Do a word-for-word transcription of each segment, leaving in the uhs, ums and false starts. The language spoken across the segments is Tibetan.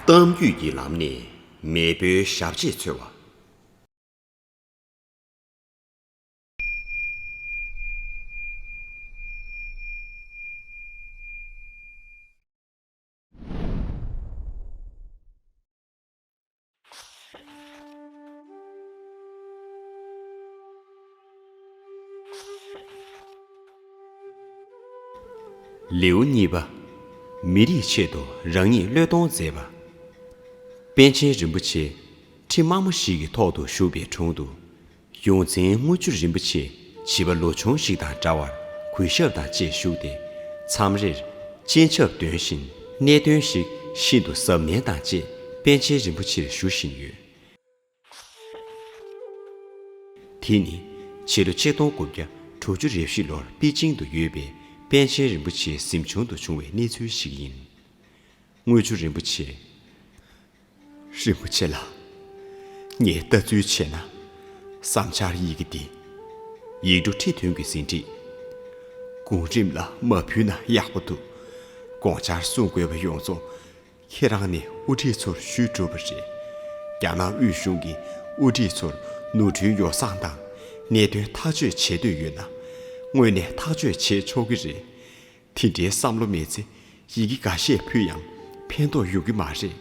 གཏམ་རྒྱུད་ཀྱི་ལམ་ནས་མེས་པོའི་ཞབས་རྗེས་འཚོལ་བ། ལེའུ་གཉིས་པ། མི་རིགས་ཆེད་དུ་རང་ཉིད་བློས་གཏོང་མཛད་པ། པཎ་ཆེན་རིན་པོ་ཆེ་ཁྲི་དམར་མོ་ཞིག་གི་ཐོག་ཏུ་བཞུགས་པའི་དྲུང་དུ། ཡོངས་འཛིན་དངུལ་ཆུ་རིན་པོ་ཆེ་བྱིས་པ་ལོ་ཆུང་ཞིག་དང་འདྲ་བར་གུས་ཞབས་དང་བཅས་བཞུགས་ཏེ། མཚམས་རེར་སྤྱན་ཆབ་འདོན་བཞིན་གནད་དོན་ཞིག་ཤིན་ཏུ་གཟབ་ནན་དང་བཅས་པཎ་ཆེན་རིན་པོ་ཆེར་ཞུ་བཞིན་ཡོད། དེ་ནི་ཕྱི་ལོ་ཆིག་སྟོང་དགུ་བརྒྱ་དྲུག་ཅུ་རེ་བཞི་ལོར་པེ་ཅིང་དུ་ཡོད་པའི་པཎ་ཆེན་རིན་པོ་ཆེའི་གཟིམ་ཆུང་དུ་བྱུང་བའི་གནས་ཚུལ་ཞིག་ཡིན། དངུལ་ཆུ་རིན་པོ་ཆེ། རིན་པོ་ཆེ་ལགས། ངས་ལྟ་ཚུལ་བྱས་ན། བསམ་འཆར་ཡི་གེ་འདི། ཡིག་འབྲུ་ཁྲི་བདུན་གྱི་ཟིན་བྲིས། གོང་རིམ་ལ་མ་ཕུལ་ན་ཡག་པོ་འདུག་དགོངས་འཆར་གསུང་དགོས་པ་ཡོངས་རྫོགས་ཁྱེད་རང་ནས་དབུ་ཁྲིད་ཚོར་ཞུས་གྲུབ་པ་རེད། རྒྱ་ནག་དབུས་གཞུང་གིས་དབུ་ཁྲིད་ཚོར་ནོར་འཁྲུལ་ཡོ་བསྲང་དང་གནད་དོན་ཐག་གཅོད་བྱེད་འདོད་ཡོད་ན། དངོས་གནས་ཐག་གཅོད་བྱེད་ཆོག་གི་རེད། དེ་འདྲའི་བསམ་བློ་མེད་ཚེ་ཡི་གེ་འགའ་ཤས་ཕུལ་ཡང་ཕན་ཐོགས་ཡོང་གི་མ་རེད།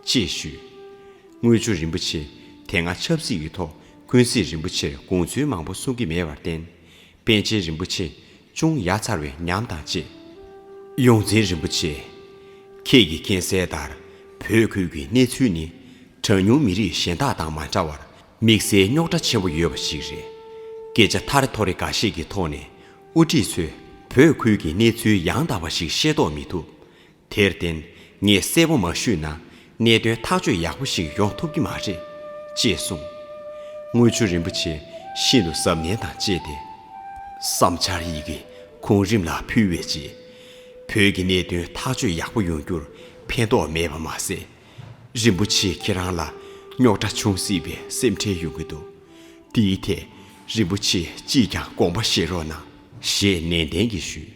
ཅེས་ཞུས། དངུལ་ཆུ་རིན་པོ་ཆེ་དེ་སྔ་ཆབ་སྲིད་ཀྱི་ཐོག་ཀུན་གཟིགས་རིན་པོ་ཆེར་དགོངས་ཚུལ་མང་པོ་གསུང་གི་མེད་པར་བརྟེན། པཎ་ཆེན་རིན་པོ་ཆེ་ཅུང་ཡ་མཚར་བའི་ཉམས་དང་བཅས། ཡོངས་འཛིན་རིན་པོ་ཆེ། ཁྱེད་ཀྱིས་མཁྱེན་གསལ་ལྟར་བོད་ཁུལ་གྱི་གནས་ཚུལ་ནི་གྲངས་ཉུང་མི་རིགས་གཞན་དག་དང་མ་འདྲ་བར་དམིགས་བསལ་རྙོག་དྲ་ཆེན་པོ་ཡོད་པ་ཞིག་རེད། སྐད་ཆ་ཐ་རེ་ཐོ་རེ་འགའ་ཤས་ཀྱི་ཐོག་ནས་དབུ་ཁྲིད་ཚོས་བོད་ཁུལ་གྱི་གནས་ཚུལ་ཡང་དག་པ་ཞིག་ཤེས་རྟོགས་མི་ཐུབ། དེར་བརྟེན་ངས་གསལ་པོ་མ་ཞུས་ན་གནད་དོན་ཐག་གཅོད་ཡག་པོ་ཞིག་ཡོང་ཐུབ་ཀྱི་མ་རེད། ཅེས་གསུངས། དངུལ་ཆུ་རིན་པོ་ཆེ་ཤིན་ཏུ་གཟབ་ནན་དང་བཅས་ཏེ། བསམ་འཆར་ཡི་གེ་གོང་རིམ་ལ་ཕུལ་བའི་རྗེས། བོད་ཀྱི་གནད་དོན་ཐག་གཅོད་ཡག་པོ་ཡོང་རྒྱུར་ཕན་ཐོགས་མེད་པ་མ་ཟད། རིན་པོ་ཆེ་ཁྱེད་རང་ལ་རྙོག་དྲ་བྱུང་སྲིད་པའི་སེམས་ཁྲལ་ཡོང་གི་འདུག་དེའི་ཐད་རིན་པོ་ཆེས་ཅིས་ཀྱང་དགོངས་པ་བཞེས་རོགས་གནང་། ཞེས་ནན་ཏན་གྱིས་ཞུས།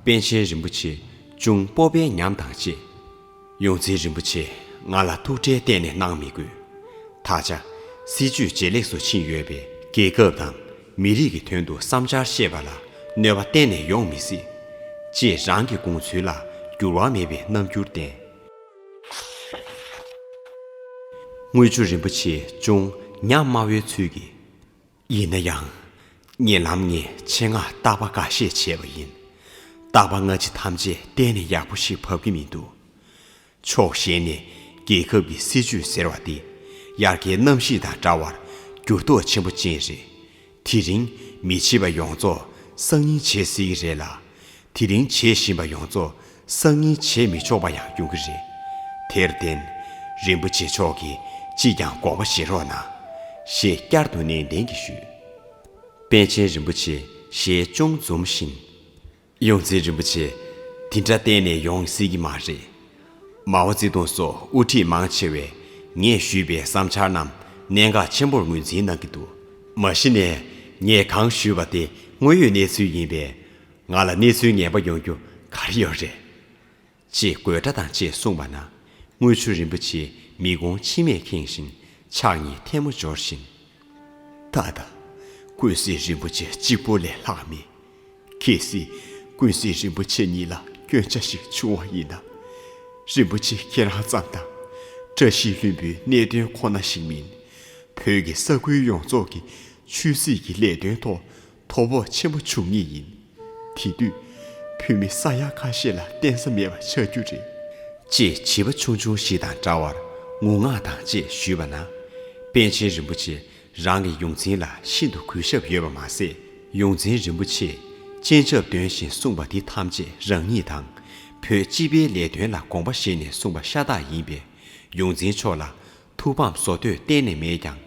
པཎ་ཆེན་རིན་པོ་ཆེ་ཅུང་སྤོབས་པའི་ཉམས་དང་བཅས། ཡོངས་འཛིན་རིན་པོ་ཆེ་ང་ལ་ཐུགས་ཁྲལ་གཏན་ནས་གནང་མི་དགོས། ད་ཆ་སྲིད་ཇུས་ཇེ་ལེགས་སུ་ཕྱིན་ཡོད་པས་རྒྱལ་ཁབ་དང་མི་རིགས་ཀྱི་དོན་དུ་བསམ་འཆར་བཤད་པ་ལ་གནོད་པ་གཏན་ནས་ཡོང་མི་སྲིད། ཅེས་རང་གི་དགོངས་ཚུལ་ལ་འགྱུར་བ་མེད་པའི་རྣམ་འགྱུར་བསྟན། དངུལ་ཆུ་རིན་པོ་ཆེ་ཅུང་ཉམས་དམའ་བོའི་ཚུལ་གྱིས། ཡིན་ན་ཡང་། ཉེ་ལམ་ངས་ཆེད་མངགས་བརྟག་པ་འགའ་ཤས་བྱས་པ་ཡིན། བརྟག་པ་སྔ་ཕྱི་ཐམས་ཅད་གཏན་ནས་ཡག་པོ་ཞིག་བབས་ཀྱི་མི་འདུག་ཕྱོགས་གཞན་ནས་རྒྱལ་ཁབ་ཀྱི་སྲིད་ཇུས་ཟེར་བ་དེ་དབྱར་ཁའི་གནམ་གཤིས་དང་འདྲ་བར་འགྱུར་ལྡོག་ཆེན་པོ་ཅན་རེད། དེ་རིང་མི་བྱེད་པ་ཡོངས་རྫོགས་སང་ཉིན་བྱེད་སྲིད་ཀྱི་རེད་ལ། དེ་རིང་བྱེད་བཞིན་པ་ཡོངས་རྫོགས་སང་ཉིན་བྱེད་མི་ཆོག་པ་ཡང་ཡོང་གི་རེད། དེར་བརྟེན། རིན་པོ་ཆེ་མཆོག་གིས་ཅིས་ཀྱང་དགོངས་པ་བཞེས་རོགས་གནང་། ཞེས་བསྐྱར་དུ་ནན་ཏན་གྱིས་ཞུས། པཎ་ཆེན་རིན་པོ་ཆེ་ཞལ་ཅུང་འཛུམ་བཞིན། ཡོངས་འཛིན་རིན་པོ་ཆེ། དེ་འདྲ་གཏན་ནས་ཡོང་སྲིད་ཀྱི་མ་རེད། མའོ་ཙེ་ཏུང་སོགས་དབུ་ཁྲིད་མང་ཆེ་བས་ངས་ཞུས་པའི་བསམ་འཆར་རྣམས་གནད་འགག་ཆེན་པོར་ངོས་འཛིན་གནང་གི་འདུག་མ་གཞི་ནས་ངས་གང་ཞུས་པ་དེ་དངོས་ཡོད་གནས་ཚུལ་ཡིན་པས། ང་ལ་གནས་ཚུལ་ངན་པ་ཡོང་རྒྱུ་ག་རེ་ཡོད་རེད། ཅེས་དགོད་སྒྲ་དང་བཅས་གསུངས་པ་ན། དངུལ་ཆུ་རིན་པོ་ཆེའི་མིག་ཀོང་མཆི་མས་ཁེངས་ཤིང་ཕྱག་གཉིས་ཐལ་མོ་སྦྱོར་བཞིན། ད་ལྟ་ཀུན་གཟིགས་རིན་པོ་ཆེ་གཅིག་པོ་ལས་ལྷག་མེད། གལ་སྲིད་ཀུན་གཟིགས་རིན་པོ་ཆེ་ཉིད་ལ་སྐྱོན་ཆ་ཞིག་བྱུང་བ་ཡིན་ན། རིན་པོ་ཆེ་ཁྱེད་རང་ཙམ་དང་། བཀྲ་ཤིས་ལྷུན་པོའི་གནད་དོན་ཁོ་ན་ཞིག་མིན། བོད་ཀྱི་ས་ཁུལ་ཡོངས་རྫོགས་ཀྱི་ཆོས་སྲིད་ཀྱི་ལས་དོན་ཐོག་དོ་ཕོག་ཆེན་པོ་འབྱུང་ངེས་ཡིན། དེ་དུས་བོད་མི་ས་ཡ་ཁ་ཤས་ལ་བརྟེན་ས་མེད་པ་ཆགས་རྒྱུ་རེད། ཅེས་བྱིས་པ་ཆུང་ཆུང་ཞིག་དང་འདྲ་བར་ངུ་ངག་དང་བཅས་ཞུས་པ་ན། པཎ་ཆེན་རིན་པོ་ཆེ་རང་གི་ཡོངས་འཛིན་ལ་ཤིན་ཏུ་གུས་ཞབས་ཡོད་པ་མ་ཟད། ཡོངས་འཛིན་རིན་པོ་ཆེས་སྤྱན་ཆབ་འདོན་བཞིན་གསུངས་པ་འདི་ཐམས་ཅད་རང་ཉིད་དང་བོད་སྤྱི་པའི་ལས་དོན་ལ་དགོངས་པ་བཞེས་ནས་གསུངས་པ་ཤ་སྟག་ཡིན་པས། ཡོངས་འཛིན་མཆོག་ལ་ཐུགས་ཕམ་བཟོ་འདོད་གཏན་ནས་མེད་ཀྱང་།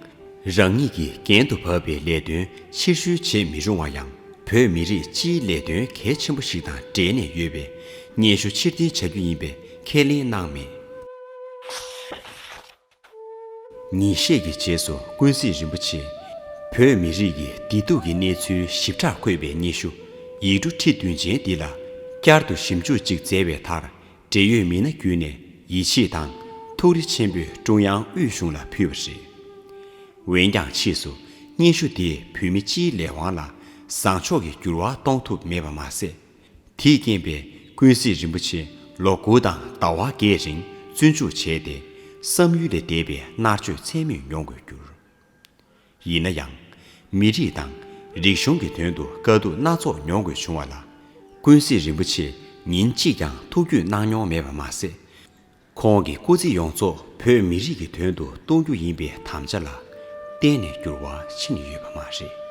རང་ཉིད་ཀྱི་འགན་དུ་བབས་པའི་ལས་དོན་ཕྱིར་བཤོལ་བྱེད་མི་རུང་བ་ཡང་། བོད་མི་རིགས་སྤྱིའི་ལས་དོན་གལ་ཆེན་པོ་ཞིག་དང་འབྲེལ་ནས་ཡོད་པས། སྙན་ཞུ་ཕྱིར་འཐེན་བྱ་རྒྱུ་ཡིན་པས་ཁས་ལེན་གནང་མེད། ཉིན་ཤས་ཀྱི་རྗེས་སུ་ཀུན་གཟིགས་རིན་པོ་ཆེས་བོད་མི་རིགས་ཀྱི་བདེ་སྡུག་གི་གནས་ཚུལ་ཞིབ་ཕྲར་འཁོད་པའི་སྙན་ཞུ་ཡིག་འབྲུ་ཁྲི་བདུན་ཅན་འདི་ལ་བསྐྱར་དུ་ཞིབ་འཇུག་ཅིག་མཛད་པའི་མཐར། འབྲེལ་ཡོད་མི་སྣ་བརྒྱུད་ནས་ཡིད་ཆེས་དང་། ཐུགས་རྗེ་ཆེན་པོས་ཀྲུང་དབྱང་དབུས་གཞུང་ལ་ཕུལ་བ་རེད། འོན་ཀྱང་ཕྱིས་སུ་སྙན་ཞུ་དེས་བོད་མི་སྤྱིའི་ལས་དབང་ལ་བཟང་ཕྱོགས་ཀྱི་འགྱུར་བ་གཏོང་ཐུབ་མེད་པ་མ་ཟད། དེས་རྐྱེན་པས་ཀུན་གཟིགས་རིན་པོ་ཆེ་ལོ་དགུ་དང་ཟླ་བ་བརྒྱད་རིང་བཙོན་འཇུག་བྱས་ཏེ། བསམ་ཡུལ་ལས་འདས་པའི་མནར་གཅོད་ཚད་མེད་མྱོང་དགོས་གྱུར། ཡིན་ན་ཡང་། མི་རིགས་དང་རིག་གཞུང་གི་དོན་དུ་དཀའ་སྡུག་སྣ་ཚོགས་མྱོང་དགོས་བྱུང་བ་ལ། ཀུན་གཟིགས་རིན་པོ་ཆེས་ཉིན་གཅིག་ཀྱང་ཐུགས་འགྱོད་གནང་མྱོང་མེད་པ་མ་ཟད། ཁོང་གི་སྐུ་ཚེ་ཡོངས་རྫོགས་བོད་མི་རིགས་ཀྱི་དོན་དུ་གཏོང་རྒྱུ་ཡིན་པའི་དམ་བཅའ་ལ་གཏན་ནས་འགྱུར་བ་ཕྱིན་ཡོད་པ་མ་རེད།